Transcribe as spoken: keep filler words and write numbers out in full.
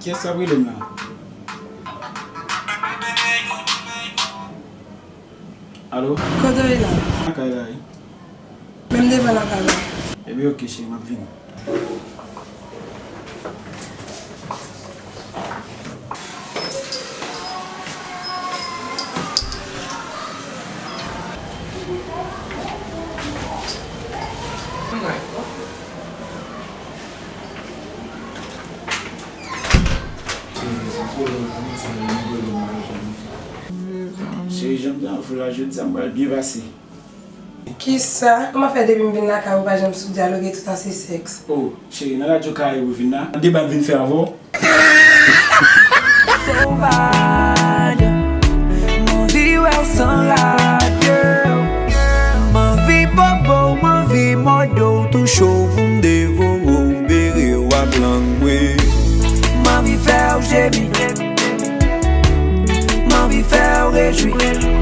Kiyès k ap rele m la? Alo? Kote w ye la? Lakay la, wi. Menm devan lakay la. Ebyen, oke, cheri, m ap vini. Cheri, jan m te anvi w la, jodi a m pral byen pase. Kisa? Kòman fè depi m vin lakay ou pa janm sou dyaloge, toutan se sèks? Oh, cheri, nan radyo Karayib ou vin la? Deba m vin fè avè w? Sovage, m anvi wè w san radye. M anvi bobo, m anvi mòde w, touche w pou m devore w, bere w ak lang mwen. M anvi fè w jemi, m anvi fè w rejwi.